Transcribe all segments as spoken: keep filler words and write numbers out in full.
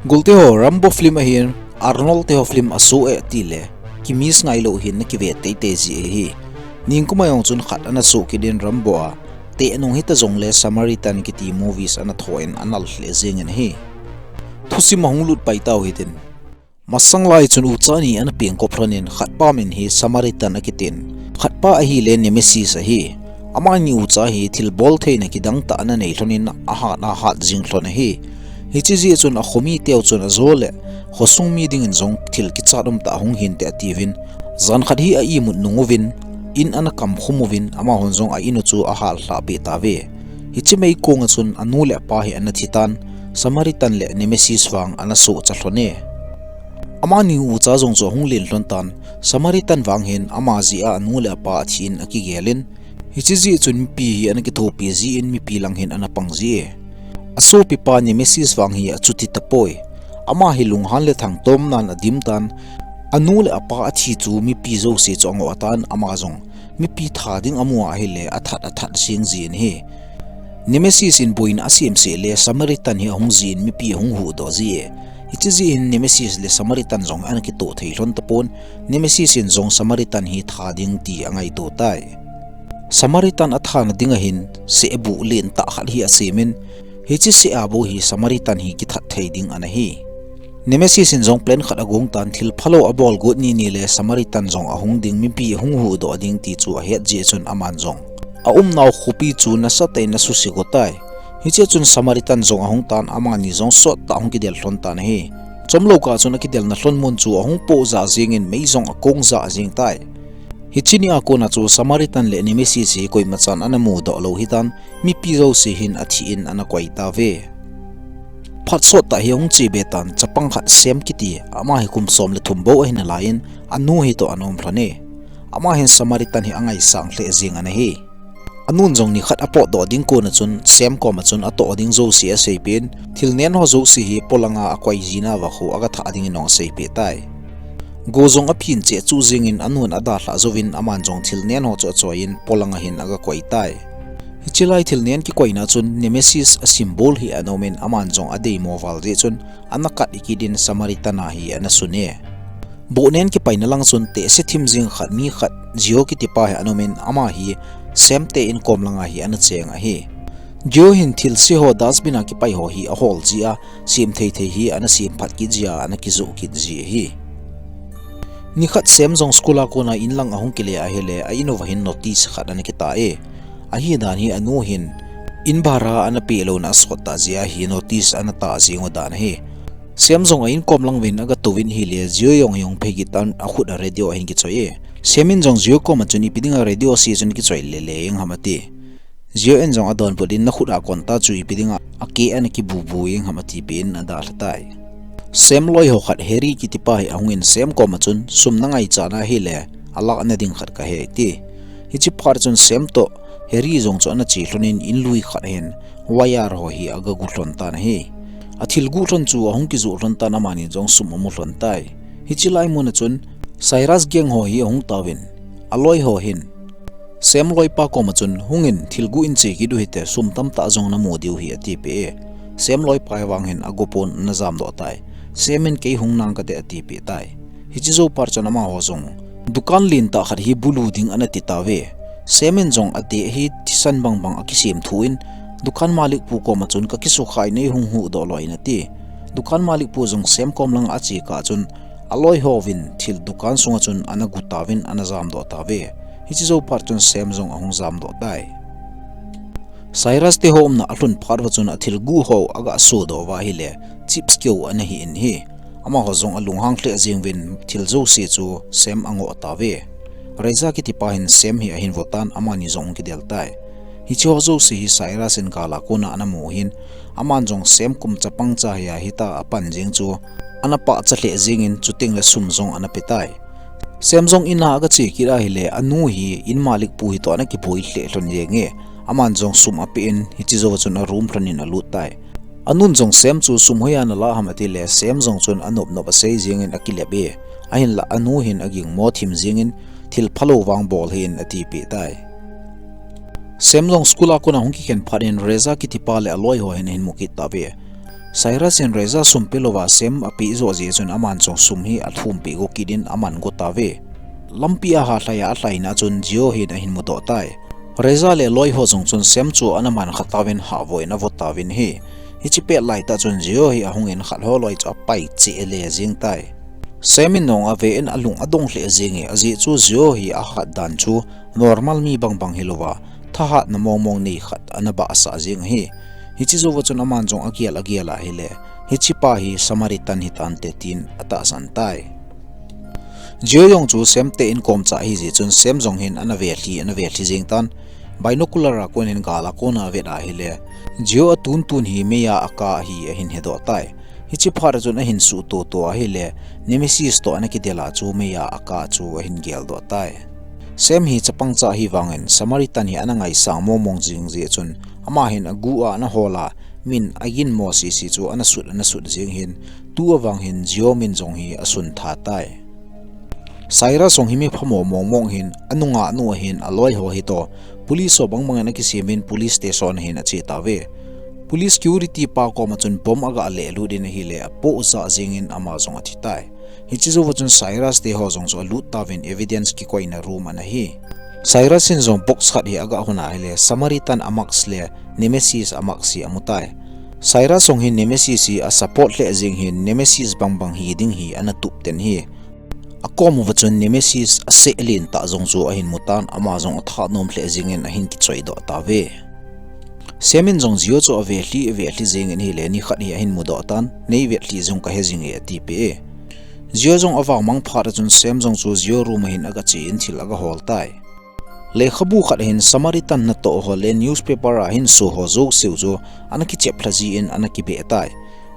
Golte ho, Rambo film ahin Arnold te ho film asoh e tile, kimiss ngailou hin na kive teitei ji ahi. Ningkuma jong chun khat ana soh kit in Rambo a, teh nung hita jongle Samaritan kiti movies ana tho in anal lheh jeng in ahi. Thusim ahung lut pai tau hitin. Masang lai chun ucha ni ana pengkop lhon in khat pa min hi Samaritan akitin, khat pa ahile Nemesis ahi. Amani ucha hi thilbol theina kidang tah ana nei lhon in ahat ahat jing lhon ahi. Hiche jeh chun akhomi teu chun ajo le khosung mi dingin jong thil kichat um tah hung hinte atiuvin, jan khat hi a imut nung uvin, in ana kamkhum uvin, amahon jong a in u chu ahal lhah peh tauve. Hiche mei konga chun anu le apa hi ana thi tan, Samaritan le Nemesis vang ana sohcha lhon e. Amani ucha jong chu ahung len lhon tan, Samaritan vang hin ama jeh a anu le apa athi in akigel in, hiche jeh chun mipi hi ana kithopi jin mipi lang hin ana pang ji e. Asopipa Nemesis vang hi achuti tapoi. Ama hi lunghan le thangtom nan adim tan, anu le apa athi chu mipi jouse chu angoh tan, ama jong mipi tha ding amu ahile athat athat jing jin ahi. Nemesis in boina asem seh le Samaritan hi ahung jin mipi ahung huhdoh ji e. Hiche jeh hin Nemesis le Samaritan jong ana kitoh thei lhon tapon, Nemesis in jong Samaritan hi tha ding ti angaito tai. Samaritan athana dinga hin seh buh lentah khat hi asem in, hiche seh a bou hi Samaritan hi kithat thei ding ana hi. Nemesis in jong plan khat agong tan, thil phalou abol got nini le Samaritan jong ahung ding, mipi ahung huhdoh ding ti chu ahet jeh chun aman jong aumnau khopi chu nasatah in asuse got tai. Hiche chun Samaritan jong ahung tan, amani jong sottah ahung kidel lhon tan ahi. Chomlou kah chun akidelna lhon mun chu ahung poh jah jeng in mei jong akong jah jeng tai. Hiche nia kona chu Samaritan le Nemesis hi koimachan ana mudoh lou hitan, mipi jouse hin athi in ana koi tauve. Phat sottah hi ahung chebe tan, chapang khat Sem kiti, ama hi kum som le thum bou ahi nalai in, anu hitoh ana um lhon e. Ama hin Samaritan hi angaisang lheh jeng ana hi. Anun jong nikhat apotdoh ding kona chun Sem koma chun atoh ding jouse aseipeh in, thil nen ho jouse hi polanga akoi jinauva kho agathah dingin jong aseipeh tai. Go jong aphin cheh chuh jeng in anun adalhah jouvin aman jong thil nen ho chu achoi in polanga hin agakoi tai. Hiche lai thil nen kikoina chun Nemesis a symbol hi ana um in aman jong adeimo val jeh chun ana kat ikit in Samaritan a hi ana sun e. Bohnen kipaina lang chun tehse thim jing khat mi khat Geo kitipa hi ana um in ama hi Sem te inkom langa hi ana cheng ahi. Geo hin thilse ho dustbin a kipai ho hi ahol ji a, sem thei thei hi ana sem phat kit ji a, ana kijoh kit ji ahi. Nikhat Sem jong school a kona in lang ahung kile ahile, a in uva hin notice khat ana kitah e. Ahi dan hi anu hin in bhara ana peh louna asottah jeh a hi notice ana tah jeng u dan ahi. Sem jong a inkom lang uvin agatouvin ahile, Geo jong ahung phei kit tan akhut a radio ahin kichoi e. Sem in jong Geo koma chun ipi dinga radio ase chun kichoi lele jeng ham ati. Geo in jong adonbut in nakhut a kon tah chu ipi dinga ake ana kibubu jeng ham atipeh in adalha tai. Sem loi ho khat Harry kitipa hi ahung in Sem koma chun sum nangaichat na ahile, alahna ding khat kahe ati. Hiche phat chun Sem toh Harry jong chu ana che lhon in in lui khat hin wire ho hi agagu lhon tan ahi. Athil guh lhon chu ahung kijoh lhon tan amani jong sum amu lhon tai. Hiche lai muna chun Cyrus gang ho hi ahung tauvin aloi ho hin Sem loipa koma chun hungin thil guh in che kit u hite sum tamtah jong namu diu hi atipeh e. Sem loipa vang hin agopon ana jamdoh tai. Sem in kei hung nang kate atipeh tai. Hiche jou phat chun amaho jong dukan lentah khat hi bulu ding ana ti tauve. Sem in jong adeh hi thisan bangbang akisem thu in dukan malik pu koma chun kakisukhai nei hung huhdoh loi in ati. Dukan malik pu jong Sem kom langa ache kah chun aloi hovin thil dukan sunga chun ana gu tauvin ana jamdoh tauve. Hiche jou phat chun Sem jong ahung jamdoh tai. Cyrus te ho umna alhun phat uva chun athil guh ho agasodoh uva ahile chips keu ana hi in ahi. Amaho jong alunghang lheh jeng uvin thil jouse chu Sem angoh tauve. Reza kitipa hin Sem hi ahin vo tan amani jong ahung kidel tai. Hiche ho jouse hi Cyrus in gal a kona ana mu hin, aman jong Sem kum chapang cha hi a hita apan jeng chu ana pahcha lheh jeng in chuteng le sum jong ana pe tai. Sem jong in a agache kit ahile anu hi in malik pu hitoh ana kiboi lheh lhon jenge. Aman jong sum ape in hiche jouva chun a room lhon in alut tai. Anun jong Sem chu sum hoiya nalah ham atile Sem jong chun anop nop asei jeng in akilep e. Ahinlah anu hin agingmo thim jeng in thil phalou vang bol hih in atipeh tai. Sem jong school a kona hung kikhen phat in Reza kitipa le aloi ho hin ahin mu kit tauve. Cyrus in Reza sum pe louva Sam apeh joh jeh chun aman jong sum hi athum peh go kit in aman go tauve. Lampi a hahlai a alhaina chun Jio hin ahin mudoh tai. Reza le aloi ho jong chun Sam chu ana man kha tauvin hahvoi in avo tauvin ahi. Hiche pet laitah chun Jio hi ahung in khat ho loi chu apai cheh le jeng tai. Sam in jong ave in alung adong lheh jenge, ajeh chu Jio hi ahat dan chu normal mi bangbang hilouva, thahatna mongmong nei khat ana bahsah jeng ahi. Hiche jouva chun aman jong agel agel a ahile, hiche pa hi Samaritan hitante tin atahsan tai. Jio jong chu Sam te inkom cha ahi jeh chun Sam jong hin ana velhi, ana velhi jeng tan. Binocular a kon in gal a kon a avet a ahile, Jio atuntun hi mei a akah hi ahin hedoh tai. Hiche phat a chun ahin suhtoh toh ahile, Nemesis toh ana kidel a chu mei a akah chu ahin geldoh tai. Sam hi chapang cha ahi vangin Samaritan hi ana ngaisang mongmong jing jeh chun ama hin agu a ana hol a, min aginmo sese chu ana sut ana sut jeng hin, tu avang hin Jio min jong hi asun tha tai. Cyrus jong hi mi phamo mongmong hin, anungah nu ahin aloi ho hitoh police ho bangbang in akisem in police station a hin ache tauve. Police security pa koma chun bomb aga lehlut in ahile, apoh jah jeng in ama jong athi tai. Hiche jouva chun Cyrus te ho jong chu alut tauvin evidence kikoina room ana hi. Cyrus in jong box khat hi aga hon a ahile, Samaritan a mask le Nemesis a mask hi amu tai. Cyrus jong hin Nemesis hi asupport lheh jeng hin Nemesis bangbang hi ding hi ana tup ten ahi. Akom uva chun Nemesis aseh len tah jong chu ahin mu tan, ama jong athanom lheh jeng in ahin kichoi doh tauve. Sam in jong Jio chu avelhi, avelhi jeng in ahile, nikhat hi ahin mudoh tan, nei velhi jong kahe jenge atipeh e. Jio jong avang mang phat a chun Sam jong chu Jio room a hin aga che in thil aga hol tai. Lekhabu khat a hin Samaritan natoh ho le newspaper a hin so ho jouse u chu ana kichep lha ji in ana kibeh tai.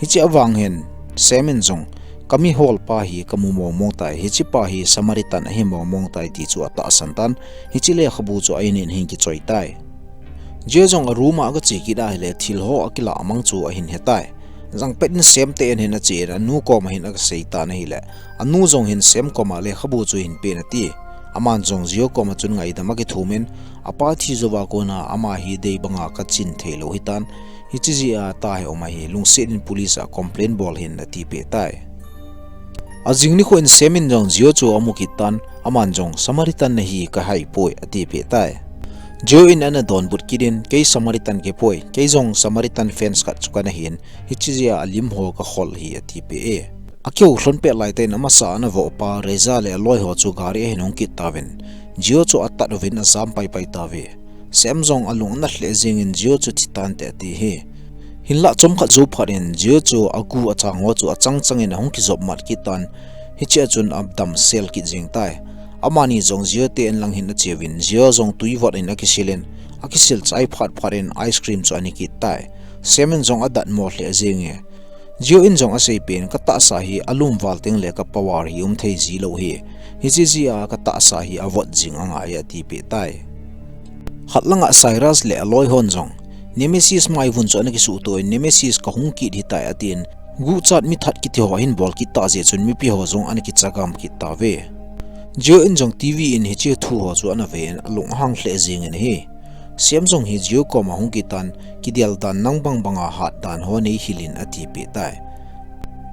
Hiche avang hin Sam in jong, "Ka mihol pa hi kamu mongmong tai, hiche pa hi Samaritan ahi mongmong tai," ti chu atahsan tan, hiche lekhabu chu a in in ahin kichoi tai. Jio jong a room a aga che kit a ahile, thil ho akilah mang chu ahin he tai. Jangpet in Sam te in hin ache in anu koma hin aga sei tan ahile, anu jong hin Sam koma lekhabu chu hin pen ati. Aman jong Jio koma chun ngaidam akithum in, apa thi jouva kona ama hi dei banga kachin thei lou hitan, hiche jeh a tahe um ahi, lungset in police a complain bol hih in atipeh tai. Ajing nikho in Sam in jong Jio chu amu kit tan, aman jong Samaritan nahi kahai poi atipeh tai. Jio in ana donbut kit in, "Kei Samaritan kei poi, kei jong Samaritan fans khat chu kana hin, hiche jeh a alim ho kakhol ahi," atipeh e. Akihou lhon pet laitah in amasa ana voh pa Reza le aloi ho chu gari a hin hung kit tauvin, Jio chu atat uvin ajam paipai tauve. Sam jong alung anat lheh jeng in Jio chu thi tante ati ahi. Hinlah chomkhat jou phat in Jio chu agu achang ho chu achang chang in ahung kijop mat kit tan, hiche a chun adam sel kit jeng tai. Amani jong Jio te in lang hin ache uvin, Jio jong tui vot in akisil in, akisil chai phat phat in ice cream chu ane kit tai. Sam in jong adatmo lheh jenge. Jio in jong asei pen, "Ka tahsa hi alum val teng le ka power hi um thei ji lou ahi. Hiche jeh a ka tahsa hi avot jing angai," atipeh tai. Khat langa Cyrus le aloi hon jong, "Nemesis maivun chu ana kisuhtoh in, Nemesis kahung kit ahitai," atin, guchat mithat kiti ho ahin bol kit tah jeh chun mipi ho jong ana kichagam kit tauve. Jio in jong T V in hiche thu ho chu ana ve in alung ahang lheh jeng in ahi. Sam jong hi Jio koma hung kit tan, "Kidel dan nang bangbanga hat dan ho neihil in," atipeh tai.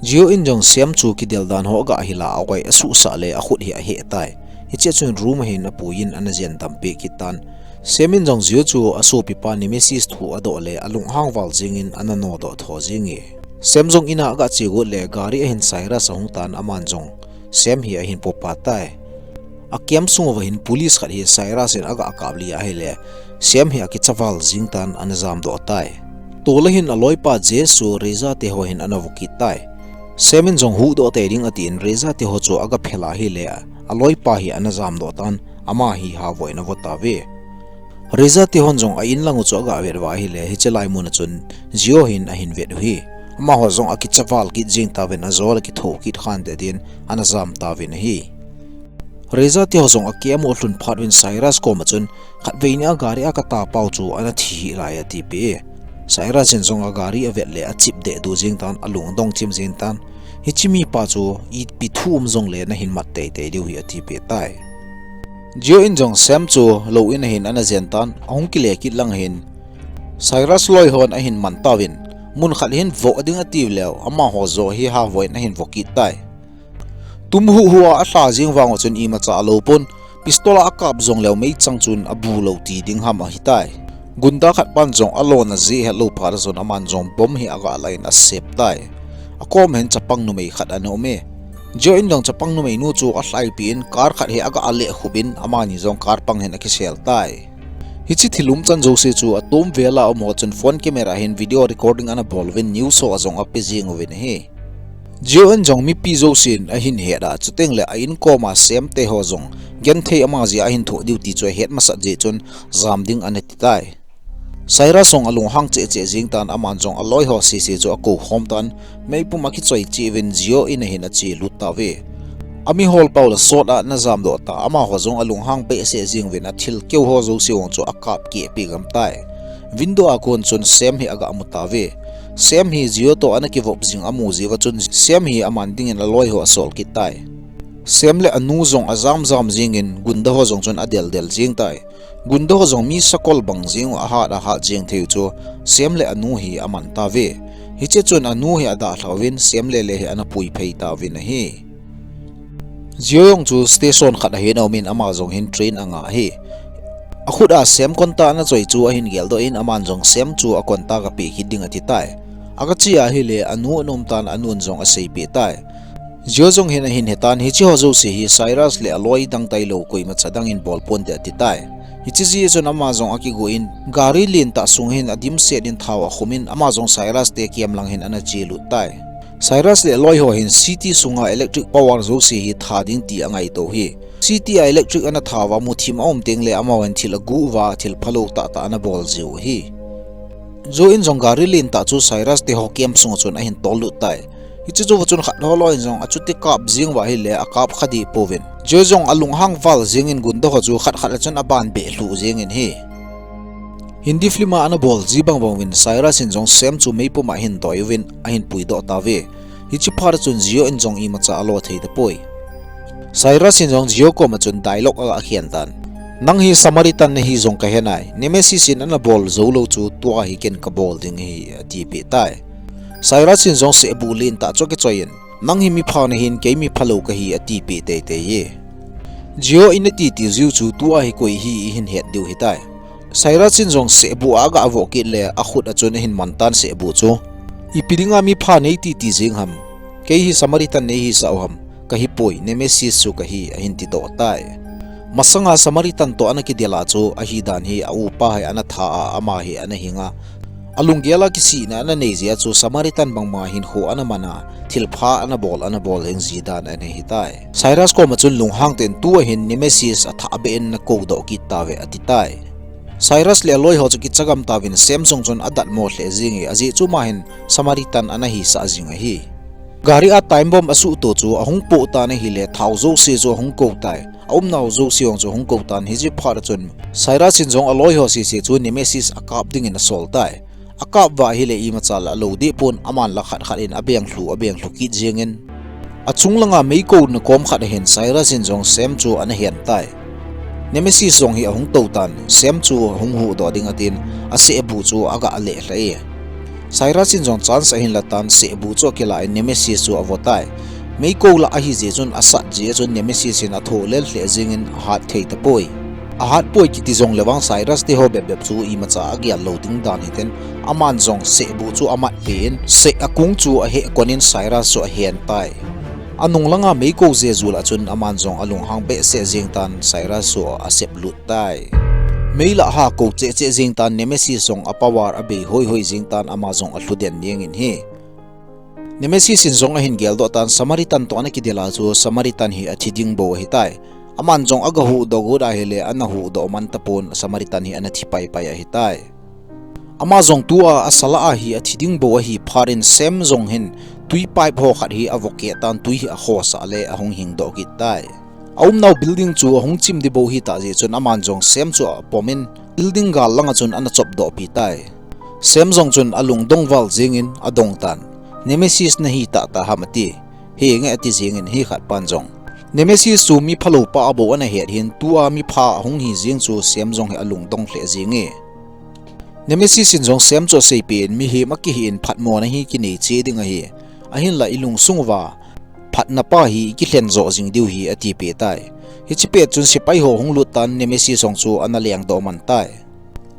Jio in jong Sam chu kidel dan ho aga hil a, akoi asuhsah le akhut hi aheh tai. Hiche a chun room a hin apui in ana jen dam peh kit tan. Sam in jong Jio chu asopipa Nemesis thu adoh le alung ahang val jeng in ana nodoh tho jenge. Sam jong in a aga che got le gari a hin Cyrus ahung tan, aman jong Sam hi ahin popat tai. A camp sung uva hin police khat hi Cyrus in aga kap lih ahile, Sam hi akicha val jing tan ana jamdoh tai. Tol a hin aloipa Jess chu Reza te ho hin ana vo kit tai. Sam in jong huhdoh tei ding atin Reza te ho chu aga phel ahile, aloipa hi ana jamdoh tan, ama hi hahvoi in avo tauve. Reza te hon jong a in lang u chu aga vet uva ahile, hiche lai mun a chun Jio hin ahin vet u ahi. Amaho jong akicha val kit jing tauvin, ajol akitho kit khante tin ana jam tauvin ahi. Reza te ho jong a camp u alhun phat uvin Cyrus koma chun, "Khatvei nia gari a ka tapau chu ana thi hih lai," atipeh e. Cyrus in jong a gari avet le achip deh duh jeng tan, alung adong chim jeng tan. "Hiche mipa chu ipi thu um jongle nahin mat teitei diu ahi," atipeh tai. Jio in jong Sam chu lou in a hin ana jen tan, ahung kile kit lang a hin Cyrus loi hon ahin man tauvin, mun khat hin voh ding ati leh, amaho joh hi havoh in ahin voh kit tai. Tum huhhu a alha jing vang chun imacha alou pon, pistol a akap jong leh meichang chun abu lou ti ding ham ahitai. Gunda khat pan jong alon ajih hetlou phat chun aman jong bomb hi aga la in asep tai. Akom hin chapang numei khat ana um e. Jio in jong chapang numei nu chu alhaipi in car khat hi aga le khupin amani jong car pang hin akisel tai. Hiche thil umchan jouse chu atom vel a umho chun phone camera hin video recording ana bol uvin news ho a jong ape jing uvin ahi. Jio in jong mipi jousen ahin het a, chuteng leh a inkom a Sam te ho jong genthei ama jeh a ahin thoh diu ti chu ahet masat jeh chun jam ding ana ti tai. Cyrus jong alunghang cheh cheh jing tan aman jong aloi ho sese chu akou khom tan, meipum akichoi cheh uvin Jio in a hin ache lut tauve. Ami hol pau la sot a ana jam doh ta, amaho jong alunghang behseh jing uvin athil keu ho jouse vang chu akap keh peh gam tai. Window a kon chun Sam hi aga mu tauve. Sam hi Jio toh ana kivop jing amu jeh uva chun Sam hi aman dingin aloi ho asol kit tai. Sam le anu jong ajam jam jingin gunda ho jong chun adel del jing tai. Gunda ho jong mi sakol bang jing u ahat ahat jing thei u chu Sam le anu hi aman tauve. Hiche chun anu hi adalha uvin Sam le le hi ana pui phei tauvin ahi. Jio jong chu station khat a hin aumin ama jong hin train anga ahi. Akhut a Sam contact ana choi chu ahin geldoh in aman jong Sam chu a contact aga pe kit ding ati tai. Aga che ahile anu ana um tan anun jong asei peh tai. Jio jong hin ahin he tan hiche ho jouse hi Cyrus le aloi dang tailou koimacha dang in bol ponte ati tai. Hiche jeh chun ama jong akigo in gari lentah sung hin adimset in thao akhum in ama jong Cyrus te kem lang hin ana che lut tai. Cyrus le aloi ho hin city sunga electric power jouse hi tha ding ti angaito u hi. City a electric ana tha uva muthim aum teng le amahon thil agu uva thil phalou tah tah ana bol jiu ahi. Jio in jong gari lentah chu Cyrus te ho kem sunga chun ahin tol lut tai. Hiche jou va chun khat ho loi in jong achuti kap jing uva ahile akap kha deh pouvin. Jio jong alunghang val jingin gunda ho chu khat khat a chun aban beh lhuh jingin ahi. Hindi film a ana bol ji bang bang uvin Cyrus in jong Sam chu meipum a ahin doi uvin ahin puidoh tauve. Hiche phat a chun Jio in jong imacha alo thei tapoi. Cyrus in jong Jio koma chun dialogue aga khen tan. Nang hi Samaritan nahi jong kahe nai. Nemesis in ana bol jou lou chu tua hi ken kabol ding ahi ati peh tai. Cyrus in jong sehbuh lentah chu akichoi in. Nang hi mipha nahin kei miphalou kahi ati peh teitei e. Jio in ati ti jiu chu tua hi koi hi ihin het diu ahitai. Cyrus in jong sehbuh a aga voh kit le akhut a chun ahin man tan sehbuh chu. Ipi dinga mipha nei ti ti jing ham. Kei hi Samaritan nei hisah u ham. Kahipoi, Nemesis chu kahi ahin tidoh tai. Masanga Samaritan toh ana kidel a chu ahidan hi a upa hi ana tha a ama hi ana hinga. Alunggel a kisihna ana nei jeh a chu Samaritan bangma hinkho ana man a, thilpha ana bol, ana bol jeng ji dan ana hitai. Cyrus koma chun lunghang tah in tua hin Nemesis athah beh in ana koudoh kit tauve ati tai. Cyrus le aloi ho chu kicha gam tauvin Sam jong chun adatmo lheh jenge, ajeh chu ama hin Samaritan ana hisah jing ahi. Gari a time bomb asuhto chu ahung poh tan ahile thao jouse chu ahung kou tai. Aumnau jouse jong chu ahung kou tan hiche phat a chun Cyrus in jong aloi ho sese chu Nemesis akap dingin asol tai. Akap uva ahile imacha la alou deh pon aman la khat khat in abeng lhu, abeng lhu kit jengin. Achung langa meikouna kom khat a hin Cyrus in jong Sam chu ana hen tai. Nemesis jong hi ahung tou tan, Sam chu ahung huhdoh ding atin, asehbuh chu aga leh lhah e. Cyrus in jong chance ahin la tan, sehbuh chu akila in Nemesis chu avo tai. Meikouna ahi jeh chun asat jeh chun Nemesis in athoh lel lheh jengin ahat thei tapoi. Ahatpoi kiti jongle vang Cyrus te ho bep bep chu imacha agel lou ding dan hiten, aman jong sehbuh chu amat peh in, seh akung chu aheh kon in Cyrus chu ahen tai. Anung langa meikou jejul a chun aman jong alunghang behseh jeng tan Cyrus chu asep lut tai. Mei lah a kou cheh cheh jeng tan Nemesis jong a power abei hoi hoi jeng tan ama jong alhu den jengin ahi. Nemesis in jong ahin geldoh tan Samaritan toh ana kidel a chu Samaritan hi athi ding bou ahitai. Aman jong aga huhdoh got ahile ana huhdoh man tapon Samaritan hi ana thi pai pai ahitai. Ama jong tua asal a hi athi ding bou ahi phat in Sam jong hin tui pipe ho khat hi avo keh tan tui hi akhosah le ahung hingdoh kit tai. Aumnau building chu ahung chim ding bou hitah jeh chun aman jong Sam chu apom in building gal langa chun ana chopdoh pi tai. Sam jong chun alungdong val jengin adong tan. Nemesis nahi tahtah ham ati. Henge ati jengin hi khat pan jong. Nemesis chu miphalou pa bou ana het hin tua mipha ahung hi jeng chu Sam jong hi alungdong lheh jenge. Nemesis in jong Sam chu aseipeh in, mihem akihi in phatmona hi kinei cheh ding ahi. Ahinla ilungsung uva phatna pa hi ikilhen joh jing diu ahi atipeh tai. Hiche pet chun sepai ho hung lut tan Nemesis jong chu ana lengdoh man tai.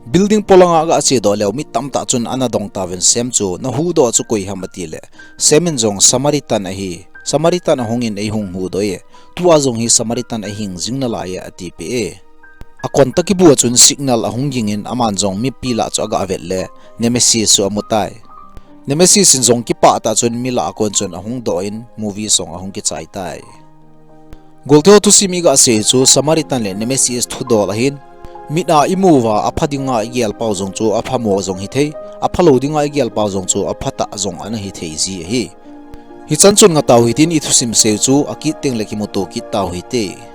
Building polanga aga chedoh leu mi tamtah chun ana dong tauvin Sam chu nahuhdoh chu koi ham atile, Sam in jong Samaritan ahi, Samaritan ahung in eihung huhdoh e, tua jong hi Samaritan ahing jing nalai e atipeh e. Akon tah kibu a chun signal ahung ging in aman jong mipi lah chu aga vet le Nemesis chu amu tai. Nemesis in jong kipah tah chun mi lah a kon chun ahung doh in movie jong ahung kichai tai. Golteho thusim iga sei chu Samaritan le Nemesis thudol ahin, mit a imu uva apha dinga igel pau jong chu aphamo jong hithei, aphalou dinga igel pau jong chu aphatah jong ana hithei ji ahi. Hichan chun ngatau hitin ithusim sei chu akit teng le kimuto kit tau hite.